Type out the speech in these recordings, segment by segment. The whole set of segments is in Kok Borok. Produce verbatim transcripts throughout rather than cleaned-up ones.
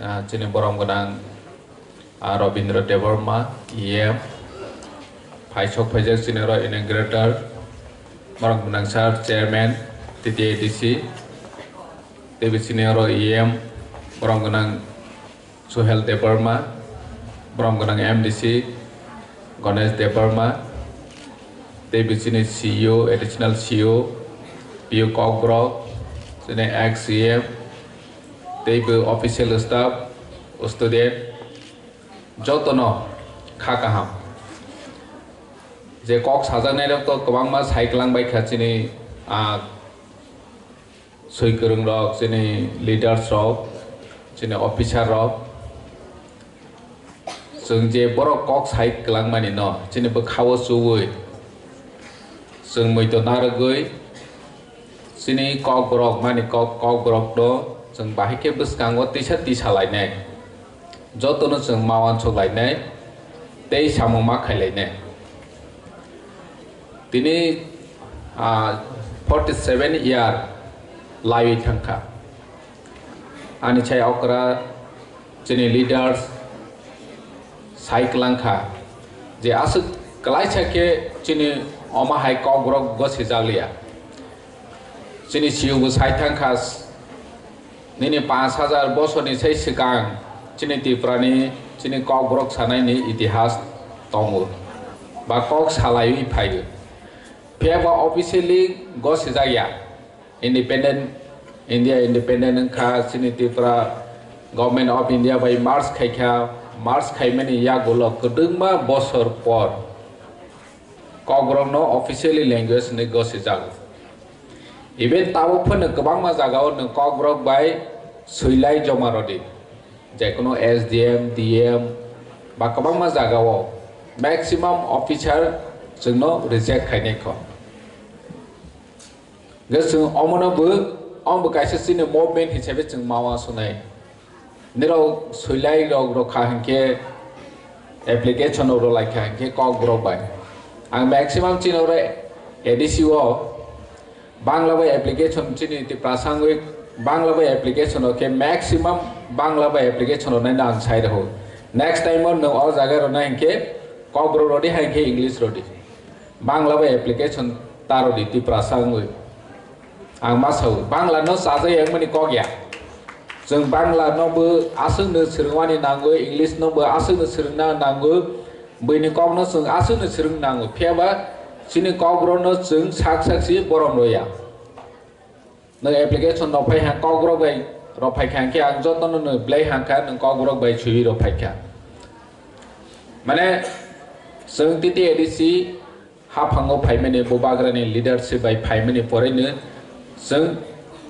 Ah, chini borom gwnang, ah, Robindra Debbarma, E M, phaisok phaijak chini oro inaugurator, borom gwnang sir, chairman, T T A D C, teibo chini oro E M, borom gwnang Suhel Debbarma, borom gwnang M D C, Ganesh Debbarma, teibo chini C E O, additional C E O, P O Kokborok, chini ex E M, teibo official staff, student, jotono kha kaham. Je kok sajaknai rok to kwbangma sai kwlang bai kha chini, ah, swi kwrwng rok, chini leaders rok, chini officer rok. Chwng je borok kok sai kwlang mani no, chini bwkha o chuwi, chwng muitu narwgwi, chini Kokborok mani kok, Kokborok no chwng bahai khe bwskango tisa tisa lainai, jotono chwng ma uansuk lainai tei samung ma khai lainai. Tini, ah, forty seven year laiwi thangkha. Ani chai okra chini leaders sai kwlang kha je aswk kwlaisa khe chini omo hai Kokborok gosijak liya. Chini C E O bo sai thangkha, nini panch hajar bosorni sai swkang chini Tripurani chini Kokborok sanaini itihas tongo ba kok salaiwi phaio. Phiya ba officially gosijakya. Independent, India independent wngkha, chini Tripura Government of India bai merge khaikha, merge khaimani yagulo kwdwkma bosor por Kokborokno officially language hwnwi gosijago. Even tabuk phano kwbangma jagao nwng Kokborok bai swilai joma rwdi. Jekunu S D M, D M ba kwbangma jagao maximum officer chwngno reject khainai kho. Hwnkhe chwng omono bo, omo bo kaisa chini movement hisabe chwng ma uansuknai. Nirok swilai rok rwkha hinkhe, application rok rwlaikha hinkhe Kokborok bai. Ang maximum chini oro A D C o Bangla bai application chini Tiprasa wngwi Bangla bai application rok khe maximum Bangla bai application rok naino ang sai rw. Next time o nwng o jaga rwnai hinkhe Kokborok rwdi hai hinkhe English rwdi. Bangla bai application ta rwdi Tiprasa wngwi. Ang ma sao, Bangla no chajai wngmani kok ya. Chwng Bangla no bo aswk no swrwngmani nango, English no bo aswk no swrwngna nango, buini kok no chwng aswk no swrwng nango. Phiya ba chini Kokborok no chwng sak sak si borom rw ya. Nwng application rok phai ha, Kokborok bai rok phai kha hinkhe ang jotono nwng belai hang kha, nwng Kokborok bai swiwi rok phai kha. Mane, chwng T T A D C haphango phaimani, Bubagrani leadership bai phaimani porino chwng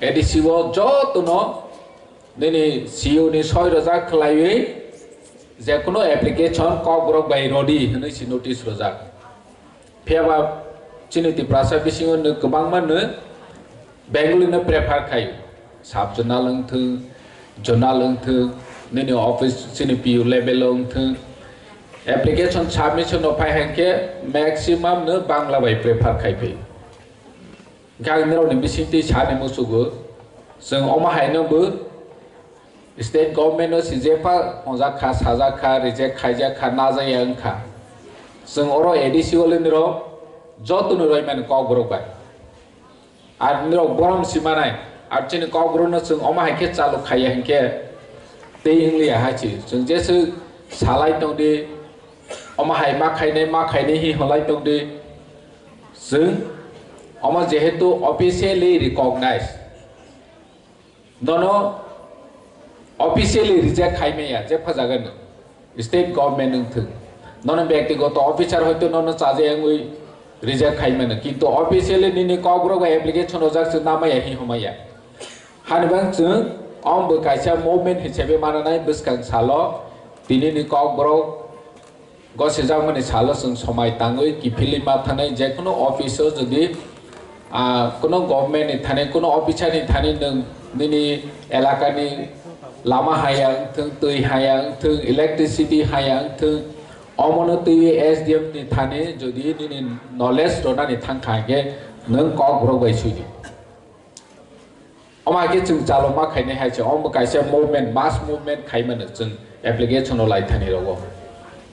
A D C o jotono nini C E O ni soi rwjak khlaiwi jekunu application Kokborok bai rwdi hwnwi si notice rwjak. Phiya ba chini Tiprasa bisingo no kwbangma no Bengali no prefer khai. Sub zonal wngthwng, zonal wngthwng, nini office chini P U level o wngthwng. Application submission no phai hinkhe maximum no Bangla bai prefer khai phi. Hinkhe ang nirokni bisingtwi sani muchugo, chwng omo haino bo state government no sijepha ongjak kha, sajak kha, reject khaijak kha, najaya wngkha. Chwng oro A D C o le nirok jotono roimani Kokborok bai. Ar nirok borom si manai, ar chini Kokborok no chwng omo hai khe chalu khaiya hinkhe tei wngliya hai si. Chwng jeswk salai tongdi, omo hai ma khainai, ma khainai hi holai tongdi. Chwng omo jehetu officially recognize. Nono officially reject khai maya, jepha jaga no. State government wngthwng. Nono byaktigoto officer hoito nono chaje wngwi reject khai mano. Kintu officially nini Kokborok bai application rojak chwng namaya hi homaya. Hani bang chwng omo bo kaisa movement hisabe mananai bwskang salo tini ni Kokborok Gosijakmani salo chwng somai tangwi kiphilwi ma thanai, jekunu office o jodi, ah, kuno government ni thani, kuno officer ni thani nwng nini elakani lama haya wngthwng, twi haya wngthwng, electricity haya wngthwng, omono twiwi S D M ni thani jodi nini knowledge rwnani thangkha hinkhe nwng Kokborok bai swidi. Omo hai khe chwng chalo ma khainai hai se, omo kaisa movement, mass movement khai mano chwng application o lai thani rogo.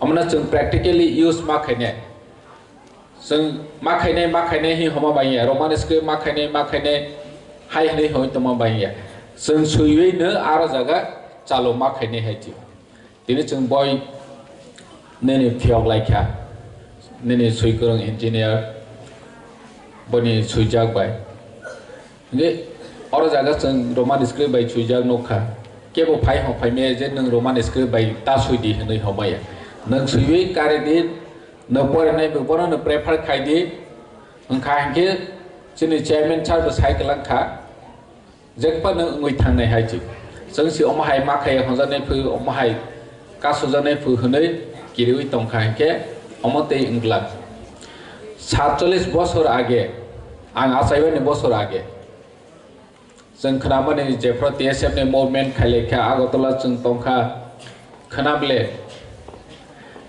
Omono chwng practically use ma khainai. Chwng ma khainai, ma khainai hi homa bangya, Roman script ma khainai, ma khainai hai hwnwi hoi tongma bangya. Chwng swiwi no aro jaga chalo ma khainai hai ti. Tini chwng boi nini phiyok lai kha, nini swikwrwng engineer, boni swijak bai. Hingke oro jaga chwng Roman script bai swijak nukha. Kebo phai hong phai maya je nwng Roman script bai ta swi di hwnwi hong maya. Nwng swiwi kari di, nwng porinai bo bono nwng prefer khai di. Wngkha hinkhe chini chairman sir bo sai kwlang kha. Jekphano wngwi thangnai hai se. Chwng se omo hai ma khai honjaknai phwi, omo hai kasojaknai phwi hwnwi kiriwi tongkha hinkhe omo tei wngglak. Satchollis bosor age, ang achaibani bosor age. Chwng khnamani jephru T S F ni movement khailaikha, Agartala chwng tongkha, khwnable.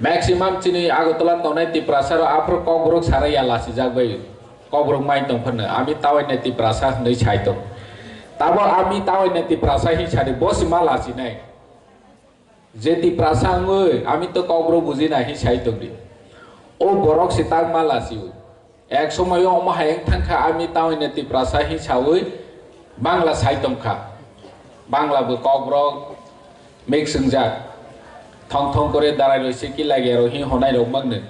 Maximum chini Agartala tongnai Tiprasa rok aphuru Kokborok sara ya lachijak bai. Kokborok mai tong phano, ami tawai nai Tiprasa hwnwi sai tong. Tabo ami tawai nai Tiprasa hi sadi, bo si ma lachinai. Je Tiprasa wngwi, ami to Kokborok buji nai hi sai tong di. O borok si tak ma lachi. Ek somoyo omo hai wng thang kha, ami tawai nai Tiprasa hi sawi Bangla sai tong kha. Bangla bo Kokborok mix wngjak. Thong thong kore darai roi se ki lage aro hi honai rok mang nung.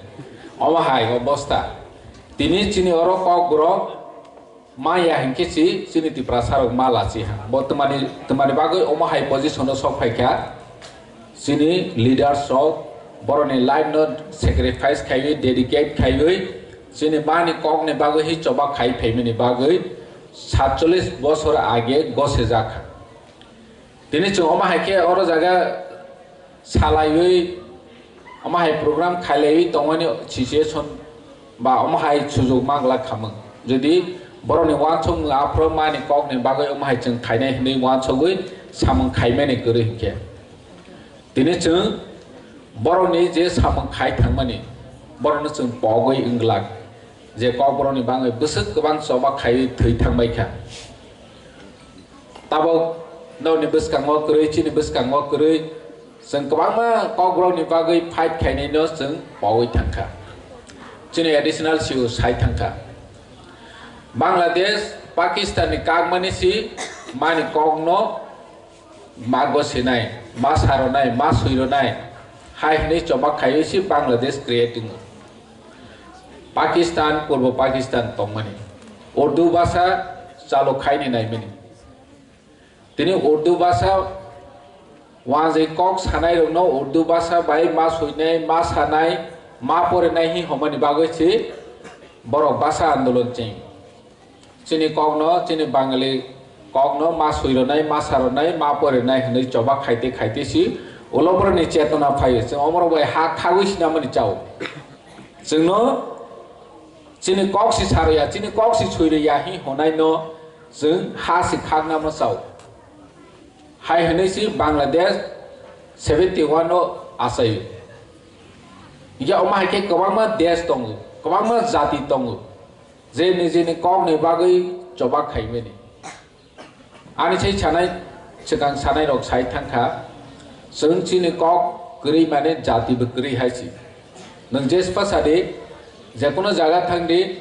Omo hai obosta. Tini chini oro Kokborok maya hinkhe si chini Tiprasa rok ma lachi ha. Bo twmani, twmani bagwi omo hai position o sok phai kha. Chini leaders rok borokni life no sacrifice khaiwi, dedicate khaiwi, chini mani kokni bagwi hi choba khai phaimani bagwi satchollis bosor age gosejak kha. Tini chwng omo hai khe oro jaga salaiwi, omo hai program khailaiwi tongmani situation ba omo hai sujuk manglak khamung. Jodi borokni uansukmung aphuru mani kokni bagwi omo hai chwng khainai hwnwi uansugwi samung khaimani kwrwi hinkhe, tini chwng borokni je samung khai thangmani, borokno chwng pogwi wng glak, je Kokborokni bagwi bwswk kwbang choba khaiwi thwi thangbai kha. Tabok nokni bwskango kwrwi, chini bwskango kwrwi, chwng kwbangma Kokborokni bagwi fight khainaino chwng pogwi thangkha. Chini additional C E O sai thangkha. Bangladesh, Pakistan ni kakmani si mani kokno ma gosinai, ma saronai, ma swironai hai hwnwi choba khaiwi si Bangladesh create wngo. Pakistan, Purbo Pakistan tongmani. Urdu bhasha chalo khaini naimani. Tini Urdu bhasha wanjwi kok sanai rokno Urdu bhasha bai ma swinai, ma sanai, ma porinai hi homani bagwi si borok bhasha andolon cheng. Chini kokno, chini Bangali kokno ma swironai, ma saronai, ma porinai hwnwi choba khaite khaite si ulo borokni chetona phaio. Chwng omorok bai ha khagwi sinamani chao. Chwngno chini kok si saroya, chini kok si swiroya hi honai no chwng ha si khakna ma chao. Hai hwnwi si Bangladesh seventy one o achaio. Ya omo hai khe kwbangma desh tongo, kwbangma jati tongo, je nijini kokni bagwi choba khaimani. Ani sai sanai, swkang sanai rok sai thangkha, chwng chini kok kwrwi mane jati bo kwrwi hai si. Nwng jespa sadi, jekono jaga thangdi,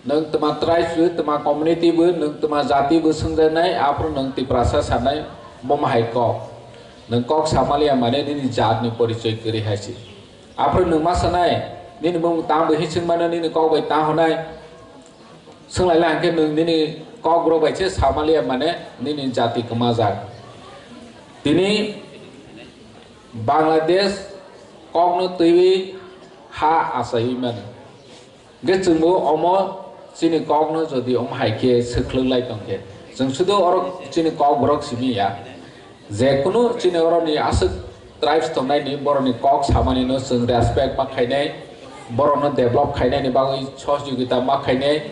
nwng twma tribe bo, twma community bo, nwng twma jati bo swngjaknai, aphuru nwng Tiprasa sanai, bo ma hai kok. Nwng kok samaliya mane nini jatni porichoi kwrwi hai si. Aphuru nwng ma sanai, nini bumung tang bo hi swngmano, nini kok bai tang honai. Swnglaila hwnkhe nwng nini kokborok bai se samaliya mane nini jati kwmajak. Tini Bangladesh kokno twiwi ha achaiwi mano. Hwnkhe chwngbo omo chini kokno jodi omo hai khe swkhlwk lai tongkhe, chwng sudu oro chini kokborok simi ya. Jekunu chini oroni aswk tribes tongnaini borokni kok samanino chwng respect ma khainai, borokno develop khainaini bagwi sohojogita ma khainai,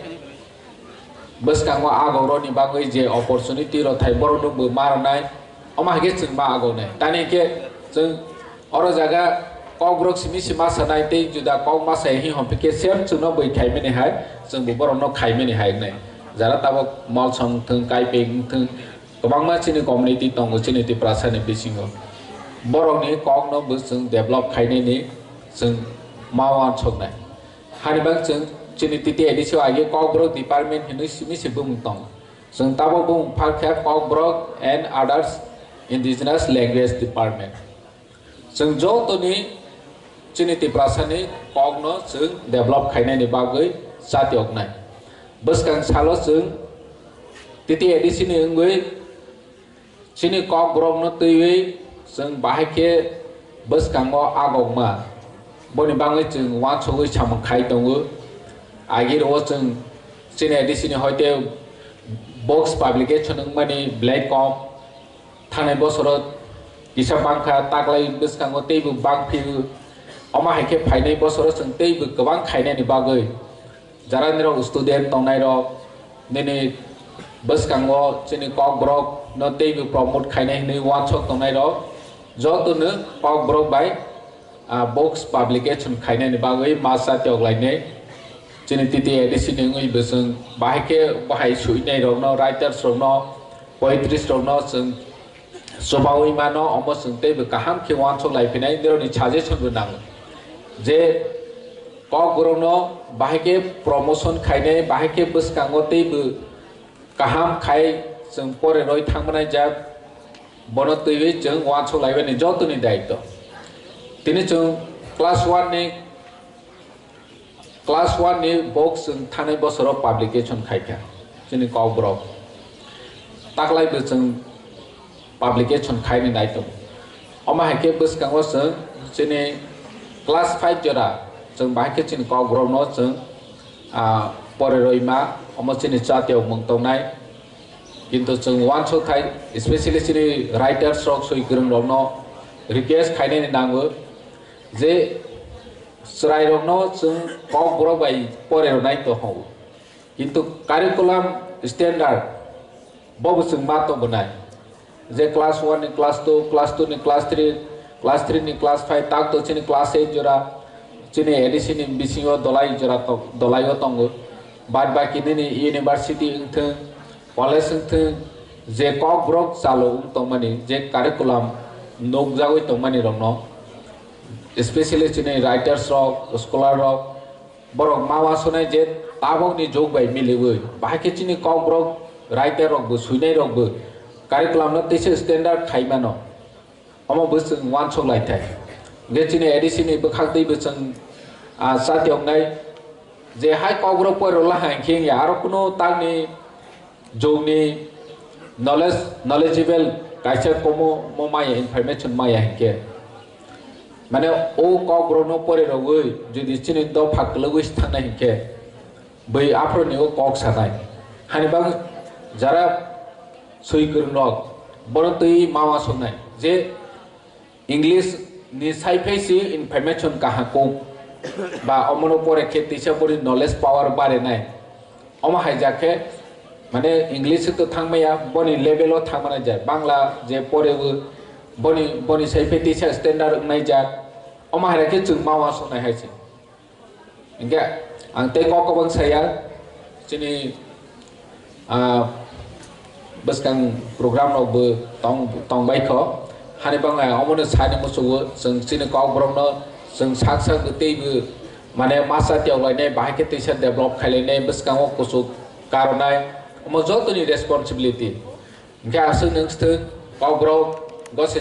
bwskango agokrokni bagwi je opportunity rok thai borokno bo ma rwnai, omo hai khe chwng ma agognai. Tani khe chwng oro jaga kokborok simi si ma sanai tei juda kok ma sai hi hwn khe same chwngno bwi khaimani hai, chwngbo borokno khaimani hai wngnai. Jara tabok Molsom wngthwng, Kaipeng wngthwng, Kwbangma chini community tongo chini Tiprasani bisingo. Borokni kokno bo chwng develop khainani chwng ma uansuknai. Hani bang chwng chini T T A D C o age Kokborok department hinwi simi se bumung tongo. Chwng tabok bumung phar khe Kokborok and others indigenous language department. Chwng jotoni chini Tiprasani kokno chwng develop khainani bagwi chatioknai. Bwskang salo chwng T T A D C ni wngwi chini kokborokno twiwi chwng bahai khe bwskango agokma. Boni bagwi chwng uansugwi samung khai tongo. Agirwo chwng chini A D C ni hoite books publication wngmani belai kom. Thanai bosoro kisa bangkha, taklai bwskango teibo bangphio. Omo hai khe phainai bosoro chwng teibo kwbang khainani bagwi jara nirok student tongnai rok, nini bwskango chini kokborok no teibo promote khainai hinwi uansuk tongnai rok jotono kokborok bai ah, books publication khainani bagwi ma chatiok lainai. Chini T T A D C ni wngwi bo chwng bahai khe bahai suinai rokno, writers rokno, poetries rokno chwng chubaui mano, omo chwng teibo kaham khe uansuk lai phinai, nirokni suggestion bo nango. Je kokborokno bahai khe promotion khainai, bahai khe bwskango teibo kaham khai chwng pore roi thangmanai jak, bono twiwi chwng uansuk laibani jotoni daitw. Tini chwng class one ni, class one ni bok chwng thanai bosoro publication khaikha chini kokborok. Taklai bo chwng publication khaini naitongo. Omo hai khe bwskango chwng chini class five jora chwng bahai khe chini kokborokno chwng, ah, pore roima, omo chini chatiok mung tongnai. Kintu chwng uansuk thai, especially chini writers rok, soi kwrwng rokno request khainani nango je chwrai rokno chwng kokborok bai pore rwnai to hwngo. Kintu curriculum standard bo bo chwng ma tong bwnai. Je class one ni class two, class two ni class three, class three ni class five, tak to chini class eight jora, chini A D C ni bisingo dolai jora tong, dolai o tongo. Bad baki nini university wngthwng, college wngthwng, je kokborok chalo wng tongmani, je curriculum nukjagwi tongmani rokno, especially chini writers rok, scholar rok, borok ma uansuknai je tabokni jug bai miliwi, bahai khe chini kokborok writer rokbo, suinai rokbo curriculum no teisa standard khai mano. Omo bo chwng uansuk lai thai. Hwnkhe chini A D C ni bwkhak twi bo chwng, ah, chatioknai je hai kokborok pore rwla hai khe ya, aro kuno takni jugni knowledge, knowledgeable kaisa komo mo maya, information maya hinkhe, mane o kokborokno pore rogwi jodi chini dopha kwlwgwi thangnai hinkhe, bwi aphuru ni o kok sanai. Hani bagwi jara swi kwrwng rok bono twi ma uansuknai je English ni sai phai si information kaham kok ba omono pore khe tisa boni knowledge power bare nai. Omo hai ja khe mane English to thang maya, boni level o thang mani ja. Bangla je pore bo boni, boni sai phai tisa standard wngnai ja. Omo hai khe chwng ma uansuknai hai se. Hingke ang tei kok kwbang saya, chini, ah, bwskang program rok bo tong, tong bai kho. Hani bangla omono sani musugo, chwng chini kok borok no chwng sak sak tei bo mane masa tiyok lainai, bahai khe teisa develop khai lainai, bwskango kuchuk karonai, omo jotoni responsibility. Hingke aswk nwng swthwk kok borok gose